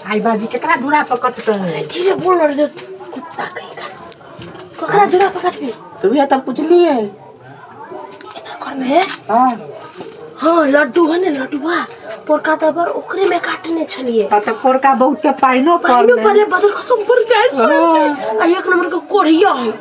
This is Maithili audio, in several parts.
आई बाजी केकरा धुरा पर कटतै? धीरे बोल रे कुत्ता कहीं का। ककरा धुरा पर कटबी? तो उहे तऽ पुछलियै। एना करने है। हाँ। हाँ लड्डू है ने लड्डुआ पोरका दबर ओकरे में काटने छलिए। हाँ, तऽ पोरका बहुते पाइनो पाइनो पड़लै। पड़ले बदर खसम पर गए। आ एक नंबर के कोढ़िया है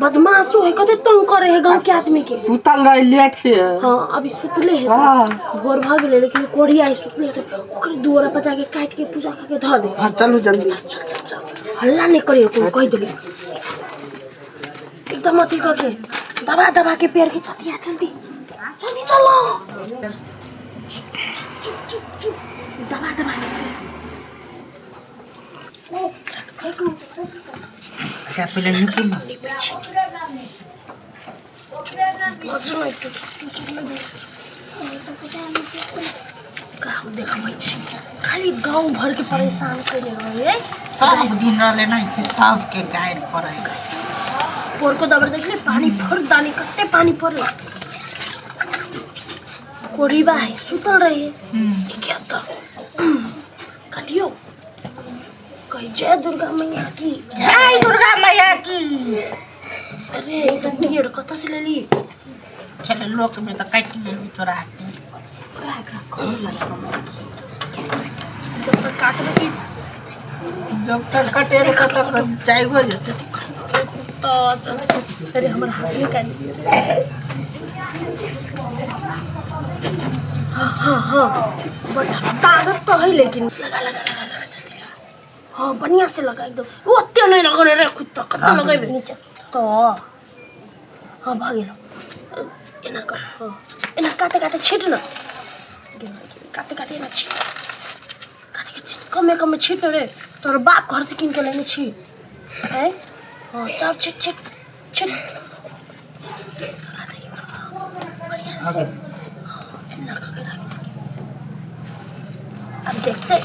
बदमाशो है कते तंग करे है गांव के आदमी के। सुतल रहे लेट से। हाँ अभी सुतले है। हाँ। भोर भ गेलै लेकिन कोढ़िया है सुतले है ओकरे दुआरा पर जाके काट के पूजा करके धऽ दे। हाँ चलू जल्दी। चल चल चल हल्ला नहीं करियो कोई कह देली एकदम अथी करके दबा दबा के पैर के छतिया जल्दी जल्दी चलो दबा दबा के पैर। चल, खा, खा। अच्छा पहिले निकलू ना। निपै छी। बजना एकटा सत्तू सब नहि एकरा हम देखबै छी खाली गाँव भरके परेशान कयने रहै सब दिन रहले ना कि सबके गारि पड़ै। पोरको दबर देखली पानी फर दानी कते पानी पड़ल कोढ़ीबा है सुतल रहे क्या तो कटियो कही जय दुर्गा मैया की। जय दुर्गा मैया की। अरे ई तो पेड़ कतऽ से लेली? चले लोक में तो काटि लेली चोरा के। जब तक काटबे की जब तक कटे तब तक चाय हो जेतै। कुत्ता चल। अरे हमर हाथ निकालि लियौ रे। हाँ हाँ हाँ बड़ ताकत तो है लेकिन लगा लगा लगा लगा जल्दी लगा। हाँ बढ़िया से लगा एकदम ओते नहीं लगने रे कुत्ता कते लगेबे नीचे तो। हाँ भऽ गेल एना कर। हाँ एना काते काते छीट न काते काते एना छीट काते काते छीट कमे कमे छीट रे तोहर बाप घर से कीन के लेने छी हैं। हाँ चल छीट छीट छीट लगा दे बढ़िया से। हाँ, एना करके राख दे। अब देखते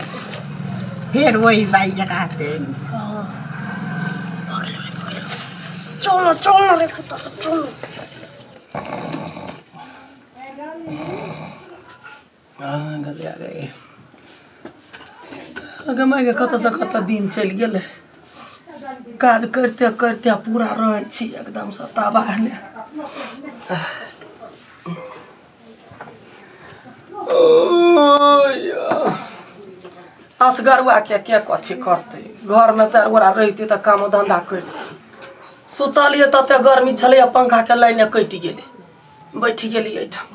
फेर वही बाई जगह ते। हाँ भऽ गेलो रे भऽ गेलो। चल चल रे कुत्ता सब चल। हाँ गले आ गए अगे माय कतऽसँ कतऽ दिन चलि गेलै। काज करिते करिते पूरा रहै छी एकदमसँ तबाह ने। असगरुआ के के कथी करतै? घरमे चारि गोरा रहितै तऽ काम धन्धा करितै। सुतलियै तते गर्मी छलैए पंखाके लाइने कटि गेलै बैठ गेलियै एहिठाम।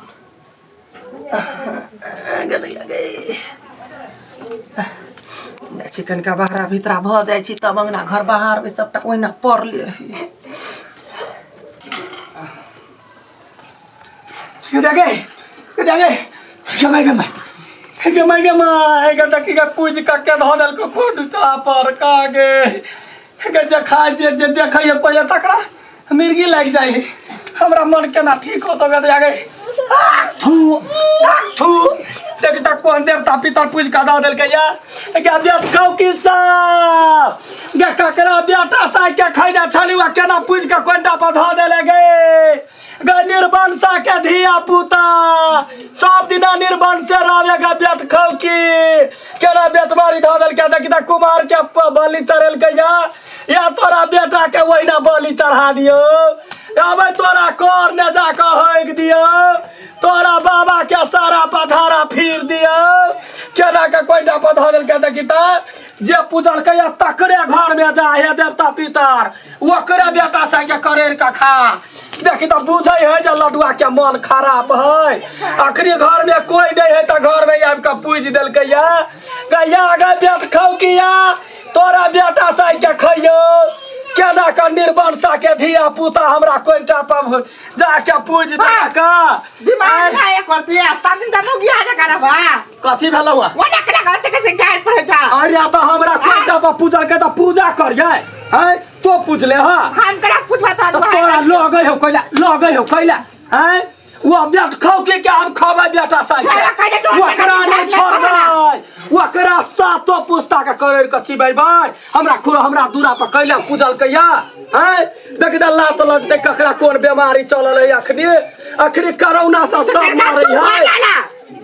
जाइ छी कनिका बाहरा भीतरा भऽ जाइ छी तब अङ्गना घर बाहरबै सबटा ओहिना पड़ले है। गे गे गे गे गे गे गे my गे देखी गे पूज कके धऽ देलको खोटुचा पर का गे गे जे खाइ जे जे देखै है पहिले तकरा मिर्गी लागि जाइ है। हमरा मन केना ठीक होतो गे गे थू थू देख त कोन देवता पितर पूज कऽ दऽ देलकै या गे बेट कौ की सब गे ककरा बेटा साइ के खैने छली वा केना पूज कऽ कोनटा पर धऽ देले गे गे निर्वंशा के धिया पुता सब दिना निर्वंशे रहबे गे बेट खौ की केना बेटबारी धऽ देलकै। देखी त कुमार के बलि चढ़ेलकै या या तोरा बेटा के ओहिना बलि चढ़ा दियौ अबे तोरा कर ने जाकऽ हगि दियौ तोरा बाबा के सारा पथारा फिर दियौ केना के कोइटा पर धऽ देलकै। देखी त जे पूजलकै या तकरे घर में जा हे देवता पितर ओकरे बेटा संगे करेर के खा। देखी त बुझै है जे लडुआ के मन खराब है अखनी घर में कोई नहीं है त घर में आबि के पूजि देलकै या गैया गे बेट खौ किया तोरा बेटा साइ के खैयौ केना के निर्वंशा के धिया पुता हमरा कोइटा पर जाके पूजि देलक। दिमाग खाए करती है तब दिन दमो गिया जा करबा कथी भेलौ वो नकला गलत कैसे गाय पर जा। अरे त हमरा कोइटा पर पूजल के त पूजा करियै हैं तो पूजले हां हम करा पूजबा तो तोरा लगै हो कैला लगै हो कैला हैं वो बेट खाओ के क्या हम खबै बेटा साइ तोरा कहै छै, तोरा ओकरा कहै नहि छै, छोड़बै ओकरा सातो पुस्ता के करेर के चिबेबै हमरा खो हमरा दूरा पर कैला पूजल के या हैं देख दे लात लगतै ककरा कोन बीमारी चलल है अखनी अखनी कोरोना से सब सरकार मरै चुप भऽ है। जाला।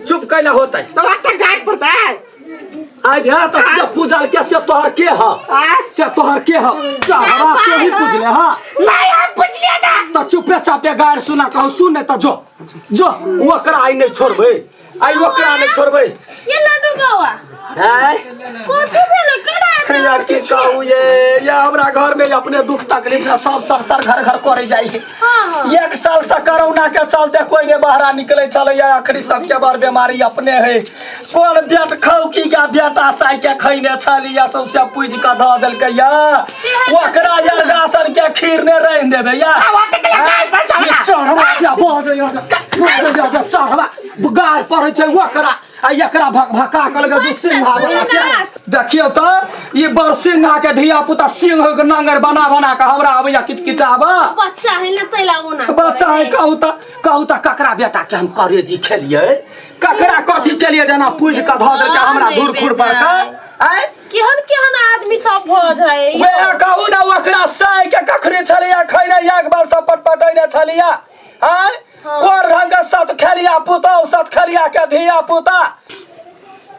चुप कैला होतै तो ओते गाय पड़तै। आज है तो जे पूजल के से तोहर के ह से तोहर के ह चढ़वा के ही पूजले हां नहीं हम पूछलिए ना त चुपे चापे गार सुना कहू सुन नहीं त जो जो ओकरा आई नहीं छोड़बै आई ओकरा नहीं छोड़बै ये लड्डू बौआ हैं कथी भेलै केना यार की कहू ये हमरा घर में अपने दुख तकलीफ से सब सर सर घर घर करे जाई है एक साल से कोरोना के चलते कोई ने बाहर निकले छले या आखिरी सबके बार बीमारी अपने है कोन बेट खाऊ की का बेटा साई के खैने छली या सबसे पूज के धऽ देलकै या ओकरा यार गासन के खीर ने रहि देबे या ये चढ़वा जा बज या बज जा चढ़वा गाय पड़ै छै ओकरा आ एकरा भक भका कल के दू सिंहा वाला से देखियो त ई बड़ सिंहा के धिया पुता सिंह के नांगर बना बना के हमरा आबैया किचकिचाबा बच्चा है ना तैला ओना बच्चा है कहू त कहू त ककरा बेटा के हम करेजी खेलिए ककरा कथी केलिए जेना पूज के धऽ देलकै हमरा धूर खुर पर के आँय केहन केहन आदमी सब भऽ जाए वएह कहू ने ओकरा साय के कखनी छलिया खैने एक बार सब पटपटैने छलिया आँय कोन रंग के सत खेलिया पुतहु सत खेलिया के धिया पुता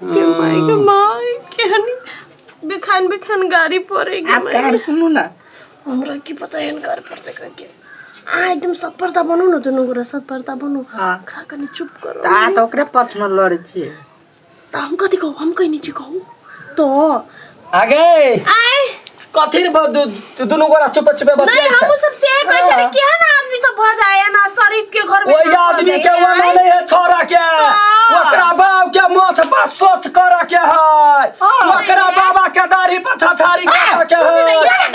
के माय के माय केहन बिखान बिखान गाड़ी पड़े आप गाड़ी सुनू ना हमरा की पता एहन गाड़ी पड़ते करके आ एकदम सतपरता बनू न दुनू गोरा सतपरता बनू हाँ। खा कनी चुप करो तऽ अहाँ तऽ ओकरे पक्षमे लड़ै छियै तऽ हम कथी कहू हम कहीं नहीं कहू तो आगे आय कथी रे दुनू गोरा चुपे चुपे नहीं बतियाइ छै हम सब से कहै छलै केहन आदमी सब भऽ जाए ना शरीफ के घर में ओहि आदमी के ओना नहीं है छोरा के ओकरा बाप के मोछ पर सोच कर के है ओकरा बाबा के दाढ़ी पर छछारी कर के है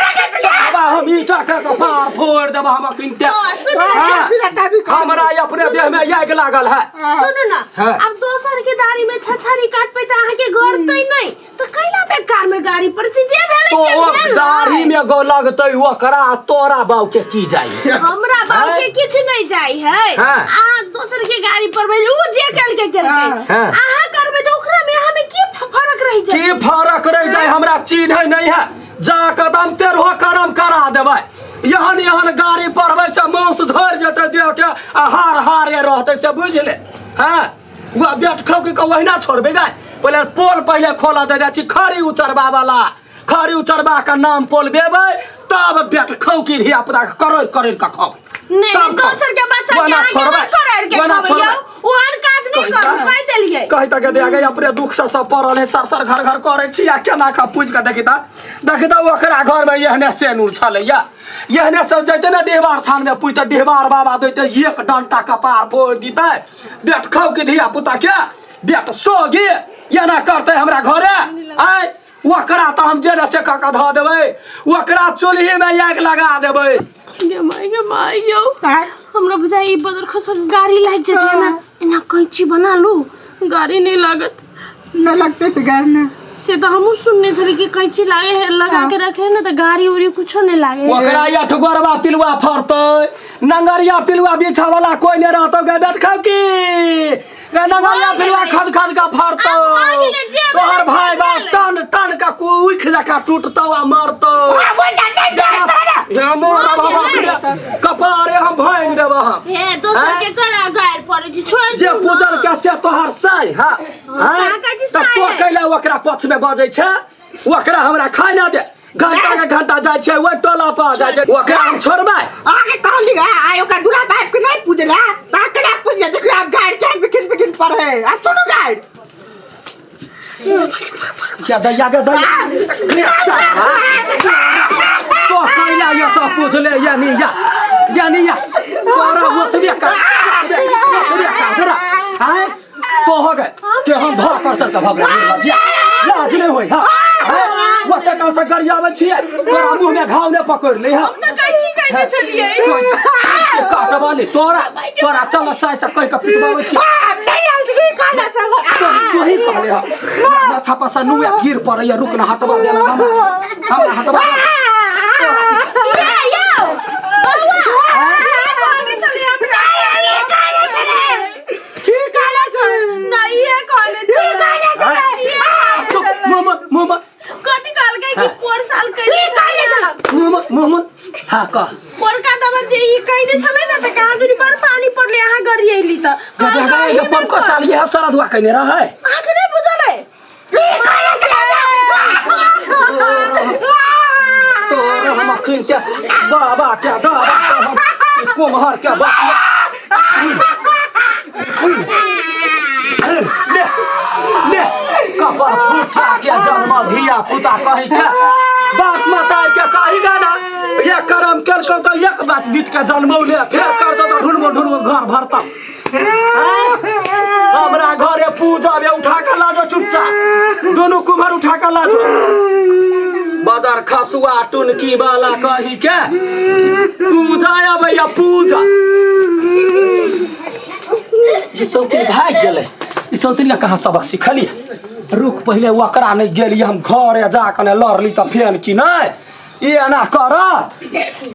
बाबा हम ईटा के कपार फोड़ देब हम अखिनते सुन ना, हमरा अपने देह में आगि लागल है सुनू ना हाँ। अब दोसर के दाढ़ी में छछारी काटबै तऽ अहाँके गड़तै नहि तऽ कैला बेकार में गाड़ी पर छी जे भेलै तो से ओ भेल दाढ़ी में गो लगतै ओकरा आ तोरा बाऊ के की जाई हमरा बाप के हैं? किछु नहीं जाई है हाँ। अहाँ दोसर के गाड़ी पर भेज उ जे केलकै केलकै हाँ। अहाँ करबै तऽ ओकरा में अहाँ में की फरक रहि जाई की फरक रहि जाय हमरा चिन्है नहीं है जा कदम तेरहो करम करा देबै एहन एहन गाड़ी पढ़बै से मांस झड़ि जेतै देह के आ हार हारे रहतै से बुझि ले हँ वह बेट खौकी के ओहिना छोड़बै गाय पहिले पोल पहिले खोलऽ दे जाइ छी खरी उचरबा वाला खरी उचरबा के नाम पोल बेबै तब बेट खौकी धिया पुता के करोड़ करोड़ के खबै नहीं तब खबै। दोसर के बच्चा के ओना अहाँ छोड़बै केना करैर के ओना खबै छोड़बै यौ ओहन काज नहीं करू कहि देलियै कहि तक दे गई अपने दुख से सब पड़ल है सर सर घर घर करे छी आ केना का पूछ के देखी ता देखी ता ओकरा घर में एहने सेनूर छलैया एहने सब जैते ने डिहबार थान में पूछते डिहबार बाबा दैते एक डंटा कपार फोड़ दीते बेट खाऊ के धिया पुता के बेट सो गे एना करते हमरा घरे आय ओकरा तऽ हम जेने से कऽ कऽ धऽ देबै ओकरा चूल्ही में आगि लगा देबै गे माय गे माय यौ हमरा बुझाइ ई बदर खसक गाड़ी लागि जेतै एना एना कैंची बना लू गाड़ी नहीं लागत न लगते तऽ गाड़ी ने से तऽ हमहूँ सुनने छली कि कैंची लागे है लगा के रखे है ना तऽ गाड़ी उड़ी कुछो नहीं लागे है। ओकरा आठ गोरबा पिलुआ फरतै नंगरिया पिलुआ बिछा वाला कोई नहीं रहतौ गे बैठ खाऊ की गे नंगरिया पिलुआ खद खद के फरतौ आब भऽ गेलै, जे भेलै तोहर से भाई बाप भेलै। टन टन के उख जकाँ टूटतौ आ मरतौ जे मोर बाबा कपारे हम भांगि देबह हम हे दोसर के करा गाड़ पड़े छै छोड़ जे दियौ ना। पूजल के से तोहर साई हा कहाँ कहै छी तऽ साई तो है? कैला ओकरा पक्ष में बजै छै ओकरा हमरा खाय ना दे घंटा के घंटा जाइ छै ओहि टोला पर जाइ छै ओकरा हम छोड़बै अहाँके कहली आइ ओकरा दूरा बाप के नहीं पूजला तऽ अहाँ केना पूजला देखियौ आब गाड़ि केहन बिखिन बिखिन पढ़े आब सुनू गाड़ि क्या दैया के दैया तो कैला ये तो पूछले या नहीं या या नहीं या तोरा ओतबे का ओतबे ओतबे का जरा हैं तो हो गए के हम भर कर सकते भगले लाज लाज नहीं होई हां ओते काल से गरियाबै छियै तोरा मुंह में घाव ने पकड़ ले हां तऽ कैंची कहने छलियै काटवाली तोरा तोरा चल साइ से कहि के पिटबाबै छियै आब नहीं आयल छी कहना चल तोही कहले ह माथा पर से नुआ गिर पड़ैया रुक ना हटवा देना हमरा हमरा हटवा दे। ये यौ बौआ ये कहने छलियै हमरा नहीं ये कहने छलियै ये कहने चुप मुँह मुँह कथी कहलकै कि पोर साल कहने छलियै मुँह मुँह हाँ कह पोरका दबर जे ई कहने छलै ने तऽ कहाँ दुनी पर पानी पड़लै अहाँ गरियैली तऽ गदे कहलकै गदे अहीँ परको नहि साल यह सरदुआ कने रहै अहाँके नहि बुझल अइ अखन के बाबा के बाबा के हम कुम्हर के बतिया ले ले कपर फूटा के जन्म धिया पुता कही के बाप माता के कही गाना ये करम केलकौ तऽ एक बात बीत के जन्मौले फेर करतौ तऽ ढुनमो ढुनमो घर भरतौ। हमरा घरे पूजा बे उठा के लाजो चुपचाप दोनों कुम्हर उठा के लाजो बाजार खसुआ टुनकी वाला कही के पूजा अबैया पूजा। ई सौतिन भागि गेलै। ई सौतिन के कहाँ सबक सिखलियै? रुक पहिले ओकरा नहि गेलियै हम घरे जा कऽ लड़ली तऽ फेन कि नहि ई एना करत।